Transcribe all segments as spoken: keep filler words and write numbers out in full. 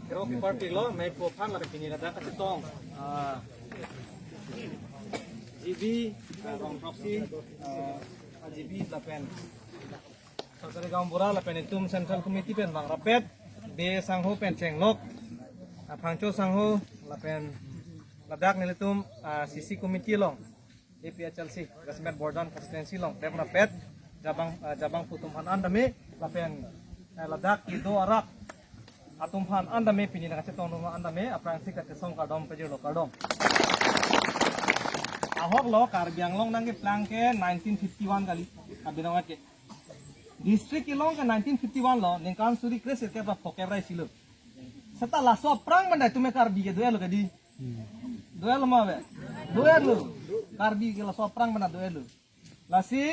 Kerok party lo, mei po aphan lapen pini ladak kachetong. Ah, G B, ah, rong proxy, ah, G B lapen Sarkari Gaonbura lapen itum Central Committee pen bang rapet, Bey sangho pen chenglok, ah, Phangcho sangho lapen ladak nelitum, ah, C C Committee along, A P H L C, Jasmet Borjan Constituency along, rep rapet, jabang, ah, jabang pu atum aphan an tame, lapen, eh, ladak kedo arat atum aphan an tame, pini nangchetong atum aphan an tame, aphrangsi kachesong kardom pajirlo, kardom. Ahok lo, Karbi Anglong nangkeplang ke nineteen fifty-one kali, Karbi Anglong ke. District kelong ke nineteen fifty-one lo, ningkan suri kre-sirkep ra phokep ra isi lo. Seta laso aphrang pen ta itum Karbi ke do-etlo kedi. Do-etlo ma ave? Do-etlo. Karbi ke laso aphrang pen ta do-etlo. Lasi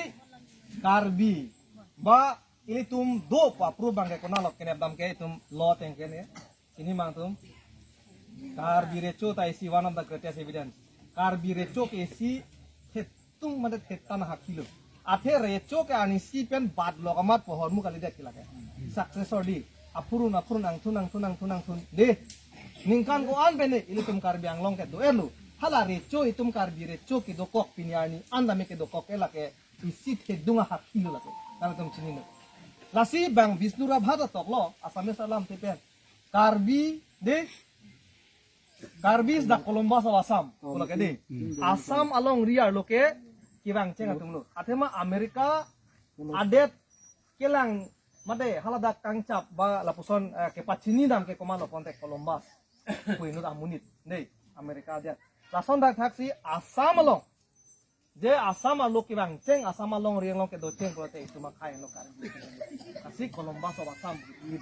Karbi ba ilitum do pu approve abang ke konatlo kenep dam ke itum lo ateng ke ne. Chini ma tum. Karbi Recho ta isi one of the greatest evidence. Karbi Recho ke isi thetung mate thetan ahakhei lo. Athe Recho ke anisi pen bat lok amat pohor mu kalidet ke lake. Successor di. Aphurun, aphurun, angthun, angthun, angthun, angthun. Di. Ningkan ko-an pen ne ilitum Karbi Anglong ke do-etlo. Hala Recho itum Karbi Recho kedokok pini arni an tame kedokok ke lake isi thedung ahakhei lo lake. Nangtum chinilo. Lasi bang Bishnurabha ta toklo, Assamese alam te pen. Karbi, di. Karbi is the Columbus of Assam. Pulo ke di. Assam alongri arlo ke kevangcheng atum lo. Athema America adet kelang mate haladak kangchap ba lapuson, eh, kepachini dam ke komatlo pon te Columbus pu inut amonit. Di, America adet. Lason dak thaksi Assam along. Je Assam arlo kevangcheng, Assam alongri along kedocheng pulote itum akhei lo Karbi. Lasi Columbus of Assam pu.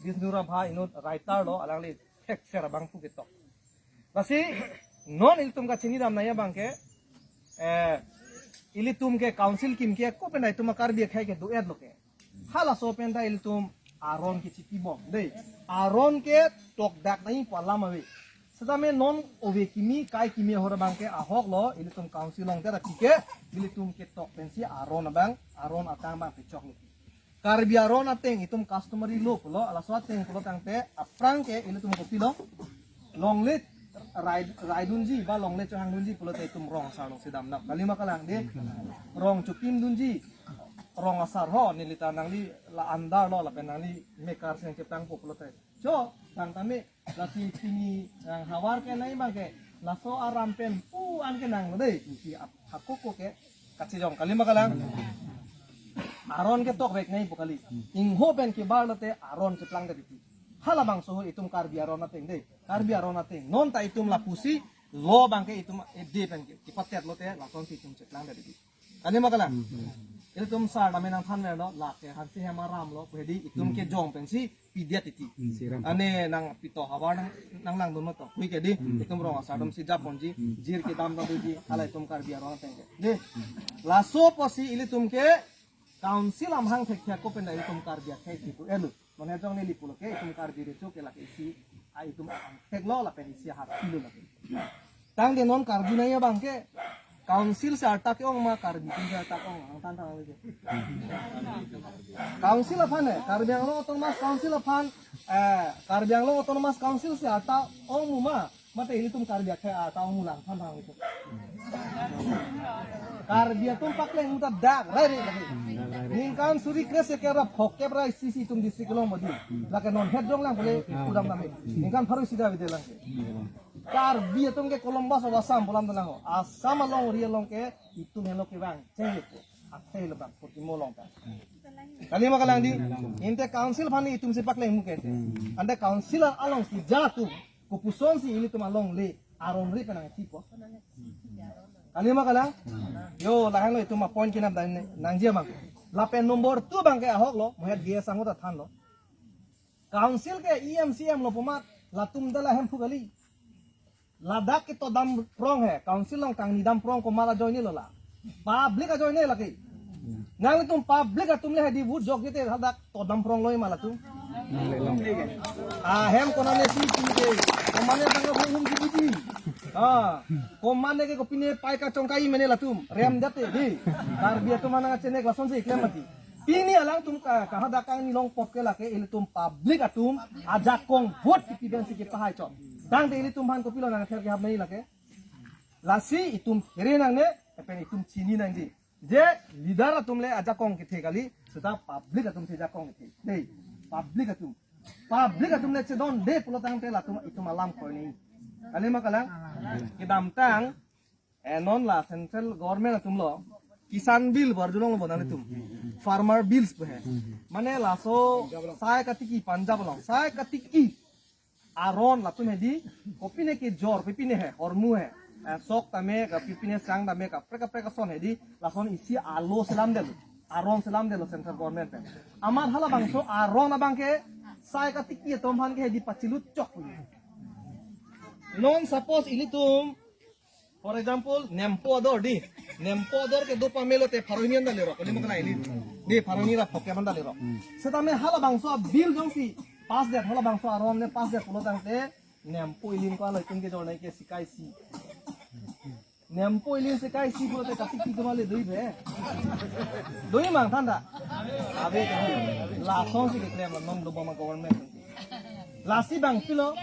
Bishnurabha inut writer lo, alangli thekser abang pu ketok. Lasi non ilitum kachini dam nangji abang ke, eh, ilitum ke council kimke ako pen ta itum Karbi akhei ke do-etlo ke. Halaso pen ta ilitum aron ke chitibom. Di, aron ke tokdak nangji pu alam ave. Setame non ove kimi, kai kimi ahor abang ke ahok lo, ilitum council along te ra pike, ilitum ketok pensi aron abang, aron atang abang pechoklo. Karbi aron ateng itum customary law pulo, laso ateng pulo tangte, aphrang ke ilitum kopilo, longle rai, raidunji ba longle chohangdunji pulote itum rong asar alongsi damnap. Kali ma kalang di, rong chopimdunji, rong asar ho, neli ta nangli la andar lo, lapen nangli mekar si nangcheptangpo pulote. Cho, tang tame, lasi pini nang havar ke nangji abang ke, laso aram pen pu an ke nanglo di, isi ap-, hakoko ke, kachijong kali ma kalang. Aron ke tokvek nangji pu kali. Ingho pen kebar lote aron cheplangdet titi. Halabangso ho itum Karbi aron ateng di. Karbi aron ateng. Non ta itum lapusi, law abang ke itum ede pen ke, kepatet lote, lasonsi itum cheplangdet titi. Kali ma kalang. Ilitum sar tame nangthan verlo, lake Hanse Hema aram lo, pu hedi itum kejong pensi pidet titi. Ane nang pito havar nang, nanglangdun lo to. Hui ke di, itum rong asar atum si japonji, jir kedam ta doji, hala itum Karbi aron ateng ke. Di, laso apotsi ilitum ke council amahang thekthe ako pen ta ilitum Karbi akhei ke do-etlo. Non hejong neli pulo ke itum Karbi Recho ke lake isi, a itum angthek lo lapen isi ahakhei lo lake. Tangte non Karbi nangji abang ke council si arta ke-ong ma Karbi atum si arta ke-ong, nangthan than lake. Council aphan eh, Karbi Anglong Autonomous Council aphan, eh, Karbi Anglong Autonomous Council si arta ong mu ma, mate ilitum Karbi akhei arta ong mu, nangthan than lake. Karbi atum pakleng mu ta dak rai re lake. Ningkan suri kre-sirkep ra phokep ra isi si itum district along bodi. Lake non hejong lang pule kudam dam. Ningkan pharo isi ta avedet lang ke. Karbi atum ke Columbus of Assam pu alam ta lang ho. Assam alongri along ke itum helo kevangcheng le pu. Akhei lo bang purtimo along ta. Kali ma kalang di. Inte council aphan itum si pakleng mu ke. Ante council alongsi ja atum, kopusonsi ilitum alongle aron ri penang tipo. Kali ma kalang? Yo, lahenlo itum a-point kenam dan nangji abang. Lapen number two abang ke ahok lo, mohet G S angot athan lo. Council ke E M C M lo pu amat, latum ta la Hemphu kali. Ladak ketok dam prong he, council along kangni dam prong komat ajoine lo la. Public ajoine lake. Nanglitum public atum le hedi vote jokje te hadak tok dam prong lo ma latum. Ahem konane si pine ke, komane tangka hum hum di di. Ah, komane ke kopine pai kachongkai mene latum. Remdet te di. Karbi atum anang achenek lasonsi klem mati. Pini alangtum ka, kahadak kangni longpok ke lake ilitum public atum ajakong vote kipi pensi kipahai chot. Tangte ilitum aphan kopilo nangther kehap nangji lake. Lasi itum here nangne, lapen itum chini nangji. Je leader atum le ajakong kethe kali, seta public atum si ajakong kethe. Dei, public atum. Public atum le chedonde pulo tangte latum itum alam koi nangji. Kali ma kalang? Kedamtang, eh, non la central government atum lo, Kisan Bill bar julong lo bonang itum. Farmer Bills pu he. Mane laso sai katiki Punjab along, sai katiki aron latum hedi, kopine kejor, pipine he, hormu he. Eh, sok tame ka, pipine sang tame ka, kaprek kaprek ason hedi, lason isi alo selamdetlo, aron selamdetlo central government pen. Amat halabangso aron abangke, sai katiki atum aphan ke hedi pachilut chok. Non suppose ilitum, for example, nempo ador dei. Nempo ador ke do pamelo te pharo hini anta lerok. Kali ma kalang ili. Dei pharo hini ra phokep anta lerok. Setame halabangso bill jongsi pass det, halabangso aron le pass det pulo tangte nempo ili ko alo itum kejor nangji ke sikai si. Nempo ili sikai si pulote katiki atum ale dui be. Dui ma than ta. Ave ke. Lasonsi keklem lo non dobom a-government. Lasi bang pilo,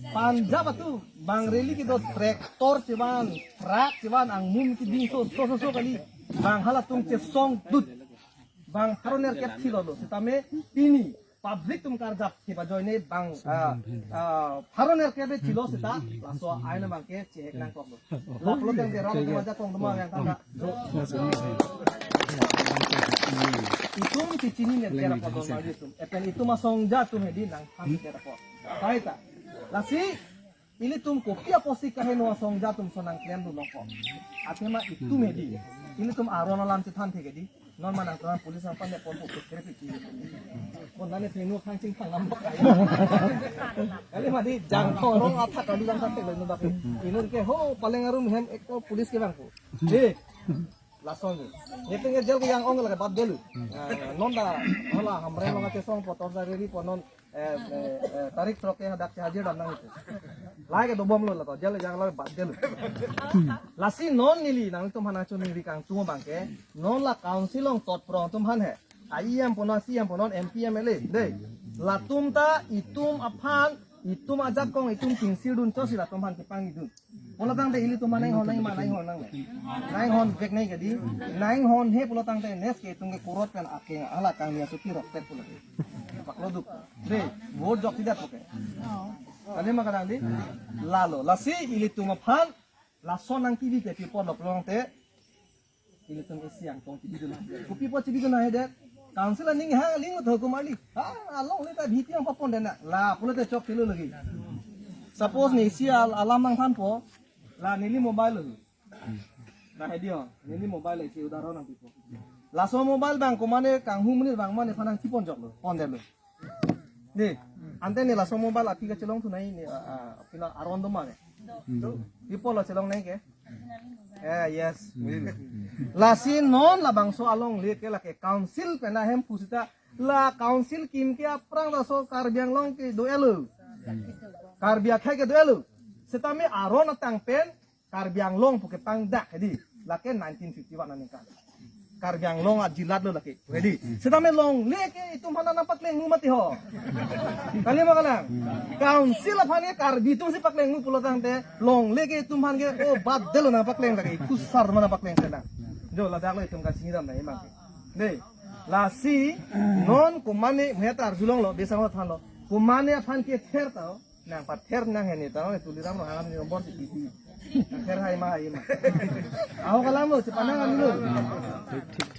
Punjab atum, bang rally kedo tractor chevan, truck chevan, angmum keding so, so, so, so kali. Bang halatum chesongdut. Bang pharo nerkep thilo lo, setame pini public atum karjap ke bajoine bang, ah, ah, pharo nerkep thilo seta, laso ain abangke chehek nangkoklo. Lapulo tangte rap atum ajakong doma yang tanda. Itum kechini nerkep apot doma itum. Lapen itum asongja atum hedi nangthan nerkep apot. Sai ta. Lasi ilitum kopi apotsi kaheno asongja atum ason nangklemdun nangkok. Athema itum hedi. Ilitum aron alam chethanthe ke dei. Non ma nangtum police aphan nepon pokok kere piti. Pon nane thengno khang chingthang lam bak ai. Kali ma dei jangthong rong athak kali jangthang tek lo bak. Inut ke ho paleng arum hem ek to police kevang ko. Dei. Lason dei. Ye tengke jail ke yang ong lake bat delu. Ah, non ta hala Hamren lo kachesong po tor ta rally po non, eh, eh, eh, tarik throk ke hadak chehajir dam nang itum. Lahai ke dobomlo lato jail yang lo bat delu. Lasi non neli nangtum aphan nangchoningri kangtung abangke non la council along totprong atum aphan he. A E M punon, C E M punon, M P, M L A. Dei. Latum ta itum aphan, itum ajakong, itum chingsirdun chotsi latum aphan kepangidun. Pulo tangte ilitum ma nang hon nang ma nang hon nang. Nang hon vek nang ke dei. Nang hon he pulo tangte next ke itum ke kurot pen akeng hala kangni aso tirok tek pulo. Paklo duk. Dei, vote jok tidak oke. Kali ma kalang dei. Lalo, lasi ilitum aphan lason nangkebi ke pi apotlo pulo tangte. Ilitum isi angtong chebidun. Kopi apot chebidun haidet. Council aning hang aling lo tho kumali. Ha, alongle ta bhipi ang papon dena. La, pulote chok kilo lagi. Suppose ne isi al-, alam nangthanpo. La neli mobile lo. Na hedi ho. Neli mobile isi udahoron nangpipo. Laso mobile bang komane kanghu monit bang mane aphan nangchepon choklo. Pondetlo. Dei, ante ne laso mobile aphi kachelongthu nangji ne, ah, ah, pila aron doma ne. Pi apotlo chelong nangji ke? Eh, yes. Lasi non labangso alongle ke lake council pen ahemphu seta la council kim ke aphrang laso Karbi Anglong ke do-etlo. Karbi akhei ke do-etlo. Setame aron atang pen Karbi Anglong pu kepangdak hedi. Lake nineteen fifty-one aningkan. Karbi Anglong ajilat lo lake. Hedi. Setame longle ke itum aphan nangpakleng ngu mati ho. Kali ma kalang. Council aphan ke Karbi atum si pakleng ngu pulo tangte longle ke itum aphan ke o bat detlo nangpakleng lake. Kusar ma nangpakleng ke nang. Jo ladak lo itum kachingdam nang imang. Dei. Lasi non komane metar julong lo besang lo thanlo. Komane aphan kether ta ho. Nangpather nang heni ta, Tuliram Ronghang ni nombor si titi. Ther hai ma hai ma. Ahok alam lo, chepanang alam lo.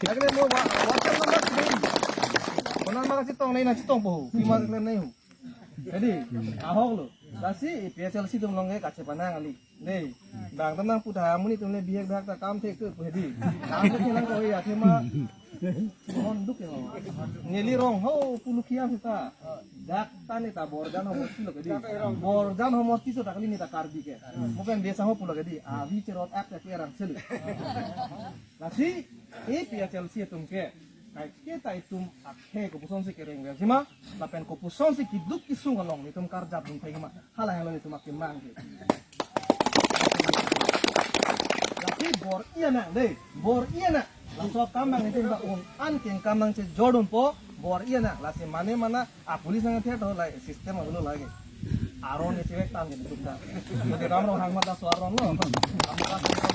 Lagi mo wa-, WhatsApp number si. Konan ma kachetong nai nangchetongpo. Pi ma klem nai ho. Hedi, ahok lo. Lasi P H L C atum along ke kachepanang kali. Dei, bang ta nangpu tha amonit atum le bihek dak ta kam thek ke hedi. Kam thek nang ko ya thema. Mon duk ya. Neli rong ho pulu kiam seta. Dak ta ne ta Borjan homosti lo ke dei. Borjan homosti so ta kali ne ta Karbi ke. Mo pen desa ho pulo ke dei. Avi cherot ak ke arang selu. Lasi, e P H L C atum ke. Kaike ta itum akhei kopusonsi kereng ver sima, lapen kopusonsi keduk kesung along itum karjapdun thek ma, hala helo itum akemang ke. Lasi bor-i anak dei, bor-i anak. Laso akam abang nelitum ta un-an kengkam nangchejordunpo, bor-i anak. Lasi mane mana, a police nangthe to lai system ahut lo lake. Aron isi vek tang nelitum ta. Jadi ram rong hang mata so aron lo. Kamu kasih so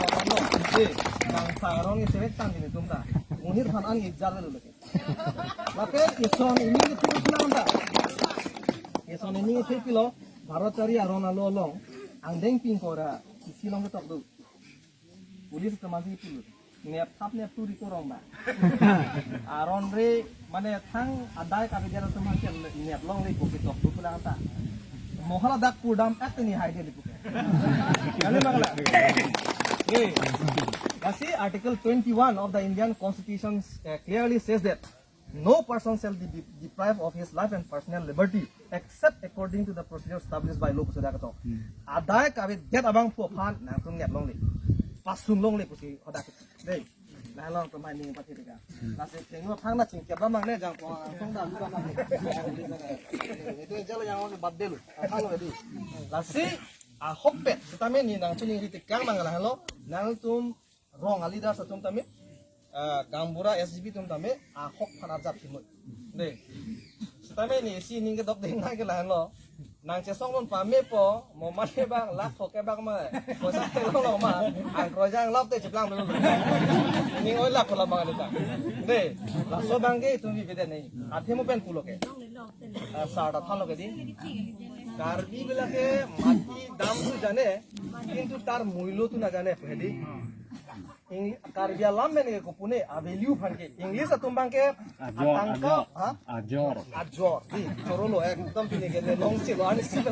aron lo. Eh, nang sa aron isi vek tang nelitum ta. Monit aphan an ijal lo lake. Lapen ison ini ke tu nang ta. Ison ini ke pilo. Bharot chari aron alo along. Angdeng pingkora. Isi along ketok do. Police teman si pulu. Nep thap nep turi korong ba. Aron re mane thang adai kabe jara teman ke nep longle ko ketok do pulang ta. Mo hala dak pudam ek ni hai de lipu. Kali mangla. Eh. Lasi Article twenty-one of the Indian Constitution uh, clearly says that no person shall be deprived of his life and personal liberty except according to the procedure established by law, pusi dak ketok. Adai kabe det abangphu aphan nangtum nep longle. Pasung longle pusi hadak dei. Nah, long tumai ning pati tika. Lasi chengno thang na chingkep abang ne jangpong angsong da lu abang. Itu aja lo yang mau bad delu. Halo di. Lasi ahokpet sitame ne nangchiningri tekang abang lahelo. Nangtum rong a leaders atum tame, ah, gaonbura S G B atum tame, ahok aphan arjap himut. Dei. Sitame ne isi ning kedok ding nang ke lahenlo. Nangchesong non pamepo, mo mane abang, lakh thok ke abang ma. Poisa thelo lo ma. Angkroi jang lop te chiplang dulu. Ning oi lakh kola abang ta. Dei. Laso abang ke itum bibide nei. Athe mo pen pulo ke. Ah, sar ta thalo ke di. Karbi black ke mati dam tu jane, kintu tar muilo tu na jane, pu hedi. Eng-, Karbi alam pen ke kopune, a value aphan ke. English atum abang ke, ajor, atangka, ajor, ha? Ajor. Ajor. Di, choro lo, ekdom pini ke, long si lo, ani si lo.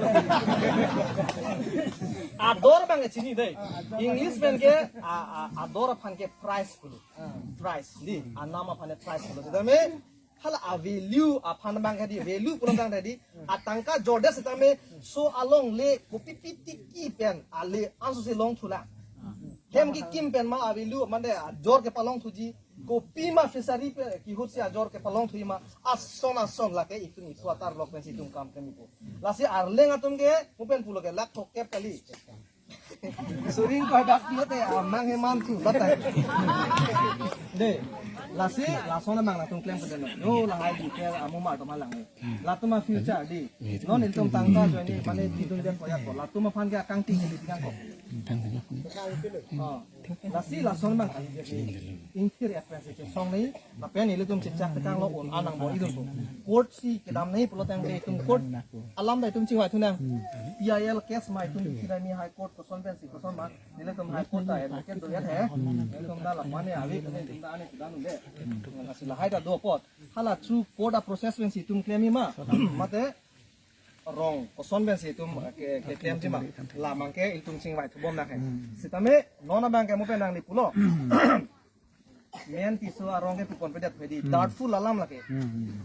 Ador abang ke chini dei. English pen ke, a, a, ador aphan ke price pulo. Price. Di, anam aphan ke price pulo. Sitame, hala a value aphan abang ke di, value pulo abang ke di, atangka jordet sitame, so alongle, kopi pi tiki pen, ale anso si longthu lang. Hem kekim pen ma a value, mane ajor kepalongthuji, kopi ma fishery pen, kehut si ajor kepalongthu ma, ason ason lake itum isu atar lok pensi itum kam kemipo. Lasi Arleng atum ke, mo pen pulo ke, lakh thok kep kali. Suring ko dak pilote amang heman tu batai. Dei, lasi, lason abang nangtum klem pede no. Yo, lahai di ke amu mar to malang. Latum a future di. Non itum tangka jo ini mane di dun den koyak ko. Latum aphan ke akang ting di tiang ko. Oh. Lasi lason abang kali dia. Ingkir appreciation song ni. Lapen ilitum chechak tekang lo un-an angbor-i dunpo. Court si kedam nei pulo tangte itum court alam ta itum chingvai thunang. P I L case ma itum kedam ni High Court koson pensi koson ma. Ilitum High Court ta advocate do ya he. Ilitum ta la mane avi kene itum ta ani kedam unde. Lasi lahai ta do apot. Hala chu court a process pensi itum klem ma. Mate rong koson pensi itum ke, ke klem ji ma. La abang ke itum chingvai thubom nang he. Sitame non abang ke mo pen nangli pulo. Men Tisso arong ke pupon pedet hedi, doubtful alam lake.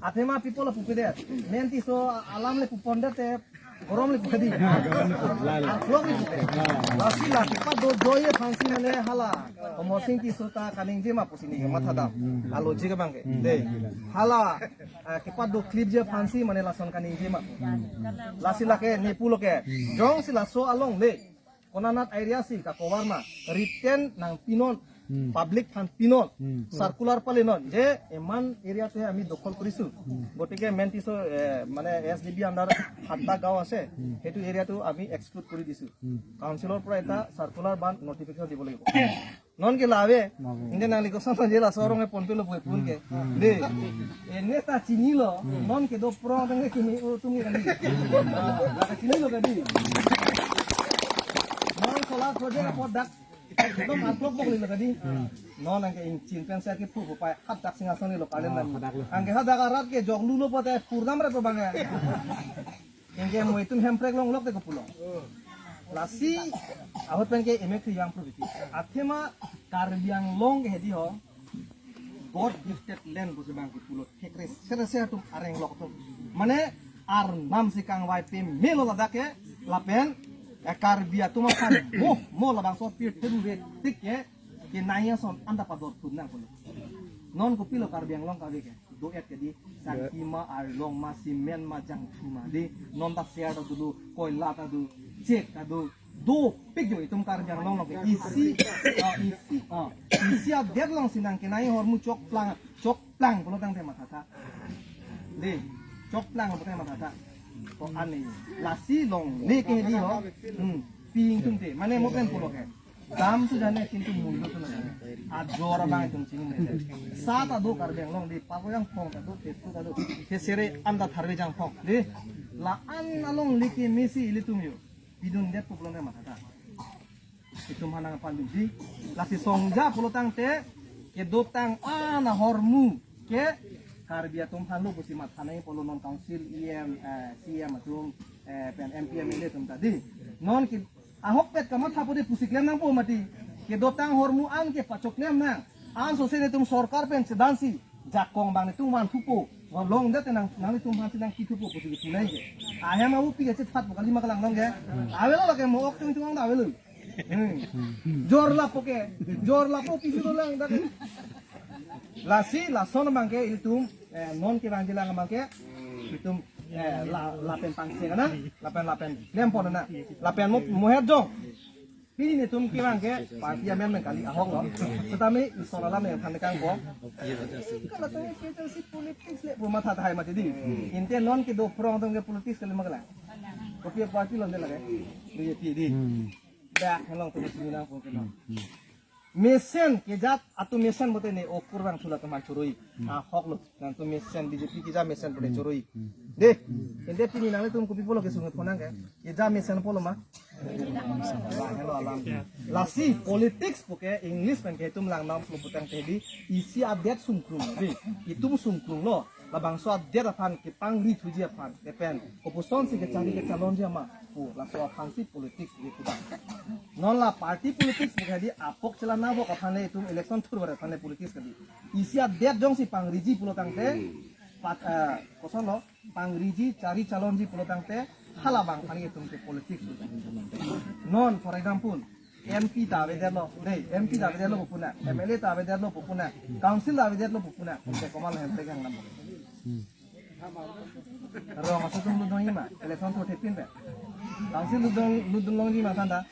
Athema people pupedet. Men Tisso alam le pupon det te gorom le pupedi. Arklok le pupedet. Lasi la kepado joy aphansi mane hala. Omor Sing Tisso ta kaningje ma pusi ne matha dam. A logic abang ke. Dei. Hala, ah, kepado clip je aphansi mane lason kaningje ma. Lasi lake ne pulo ke. Jongsi laso alongle. Konat area si kakovar ma, written nangpinon, public aphan pinon, circular palenon, je iman area te ami dokhol korisu. Gotike Men Tisso, eh, mane S D B under সাতটা গাঁও আছে, সেইটো area টো আমি exclude কৰি দিছো। Council ৰ পৰা এটা circular বা notification দিব লাগিব। Non ke lave. Inde nangli koson je laso arong e ponpelo pu epun ke. De. Ene ta chinilo. Non ke do pro tang ke kini o tum ke kali. La ke chinilo kali. Non solar project apot dak. Dom atok bok lilo kali. Non nang ke ingchin pen ser ke pu pu pai hat dak singason lo kalen nang. Ang ke hat dak arat ke jok lulo pote purnam re to bang ya. Ingke mo itum hemprek longlok te kopulo. Lasi ahut pen ke emek kri yang property. Athema Karbi Anglong ke hedi ho. God gifted land pusi bang kopulo. Thekre sere se atum areng lok atum. Mane arnam si kangvai pemelo ladak ke lapen, eh, Karbi atum aphan mo mo labangso pirthe ru re tik ke. Ke nai ason anta pador thun nang pulo. Non kopilo Karbi Anglong kave ke. Do-et ke di, sangki ma, arlong ma, cement ma, jangthu ma di. Non ta ser ta dulu, koila ta do, chek ta do, Dopik jo itum Karbi Anglong along ke. Isi, ah, isi, ah, isi adet alongsi nangkenai ahormu chokplang, chokplang pulo tangte mathatha. Dei, chokplang pulo tangte mathatha. Ko-an ne. Lasi longle ke hedi ho. Hmm. Pi ingtungte. Mane mo pen pulo ke. Dam tu jane kintu mulo tu na jane. Ajor abang itum chingrum ne. Sa ta do Karbi Anglong dei, pakoyang phong ta do, tetu ta do. Kesere anta tharve jang phong. Dei. La-an alongle ke mesi ilitum jo. Pidundet pu pulo tangte mathatha. Itum aphan nangpandun dei. Lasi songja pulo tangte kedotang an ahormu ke Karbi atum aphanlo pusi matha nangji pulo non council, E M, eh, C E M atum, eh, pen M P, M L A atum ta dei. Non ke ahokpet kamathapo dei pusi klem nangpo mati. Kedotang ahormu an ke pachoklem nang. Anso si netum sorkar pen chedansi jakong abang netum vanthupo. Longdet nang, nanglitum aphansi nangkithupo pusi kipu nangji. Ahem abu pi kachethatpo kali ma kalang nong ke. Avelo lake mo-ok tung tung ang ta avelo. Hmm. Jor lapo ke. Jor lapo pisi dolang dak. Lasi lason abang ke itum, eh, non kevangjilang abang ke. Itum, eh, la, lapen pangsi na. Lapen, lapen. Lempon na. Lapen mo, mohet jong. Pini netum kevang ke party amendment kali ahoklo. Setame ison alam yang than kangkong. Kalau tu ke si politics le, pu matha tahai mati dei. Ante non kedo phrong atum ke politics kali ma kalang. Kopi party lo dei lake. B J P dei. Hmm. Dak along tu sini nangpo ke non. Hmm. Mesen kejat atum mesen pulote ne okur vangthu latum aphan choroi. Hmm. Ahoklo. Nangtum mesen B J P keja mesen pulote choroi. Hmm. Dei. Ante pini nanglitum kopi pulo kesung phonang ke. Keja mesen pulo ma. Lahelo alam. Lasi politics puke English pen ke itum lang nam pulo putang te dei isi adet sungkrung dei. Itum sungkrunglo. Labangso adet aphan kepangri thuji aphan. Lapen kopusonsi kechari kechalonji ma pu. Laso aphansi politics dei puta. Non la party politics puke dei apok chelang nangvok aphan le itum election thurvar aphan le politics ke dei. Isi adet jongsi pangriji pulo tangte pat, eh, kosonlo pangriji chari chalonji pulo tangte halabang aphan itum ke politics. Non, for example, M P ta avedetlo, dei, M P ta avedetlo pu puna, M L A ta avedetlo pu puna, council ta avedetlo pu puna, ante komat hem pegang nam. Rong aso atum lutdunji ma, election thurthepin pen. Council lutdun, lutdunlongji ma tanda.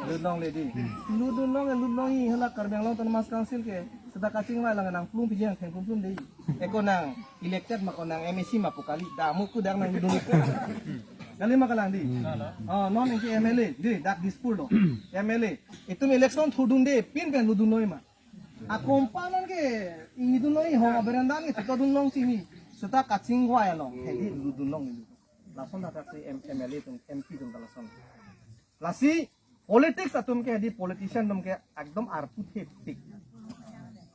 Lutdunlongle dei. Lutdunlong, lutdunlongji hala Karbi Anglong Autonomous Council ke. Seta kachingvai lang nangplum piji nangthengplum plum dei. Eko nang elected ma ko nang M A C ma pu kali. Damu ku dak nang lutdun. Kali ma kalang dei. Oh, non ingke M L A dei, dak Dispur lo. M L A. Itum election thurdunde pin pen lutdunlongji ma. Akompanan ke ingdunlongji ho, aberendan ke chitodunlong sini. Seta kachingvai along. Hedi lutdunlong dei. Lason dak si M-, M L A atum, M P atum ta lason. Lasi politics atum ke hedi politician atum ke ekdom arpu thepik.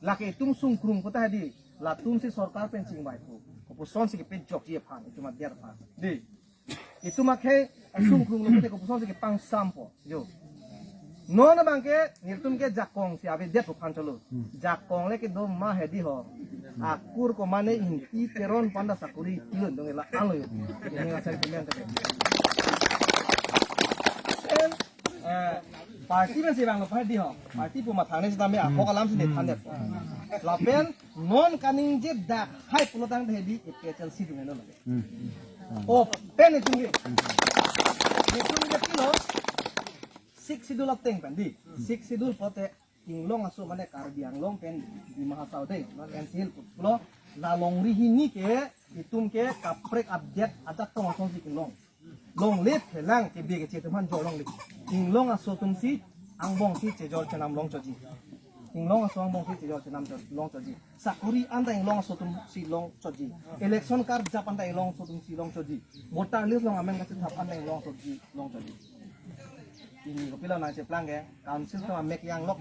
Lake itum sungkrung puta hedi latumsi sorkar pen chingvaipo. Kopusonsi kepejokji aphan, itum adet aphan. Dei. Itum akhei sungkrunglo pulote kopusonsi kepangsampo. Jo. Non abang ke nelitum ke jakongsi avedet pu aphan cholo. Jakong le kedo ma hedi ho. Akur ko mane Ingti Teron aphan ta sakori pilon dong la alo jo. Ini nga sentiment ke. Sen, eh, party pensi vanglo pa hedi ho. Party pu matha ne setame ahok alamsi ne thandet. Lapen non kaningje dak hai pulo tangte hedi A P H L C atum helo lake. Hmm. Open itum ke. Itum ke pilo. Sixth Schedule ateng pen dei. Sixth Schedule pulote inglong aso mane Karbi Anglong pen Dima Hasao dei. N C Hills pulo la longri hini ke itum ke kaprek adet ajakong asonsi kelong. Longle phelang ke B K C atum aphan jolongle. Inglong aso atumsi angbongsi chejor chenam longchotji. Inglong aso angbongsi chejor chenam cho-, longchotji. Sakori anta inglong aso atumsi longchotji. Election karjap anta inglong aso atumsi longchotji. Voter list along amen kachethap anta inglong aso atumsi longchotji. Pini kopilo nangcheplang ke, council atum amek yanglok.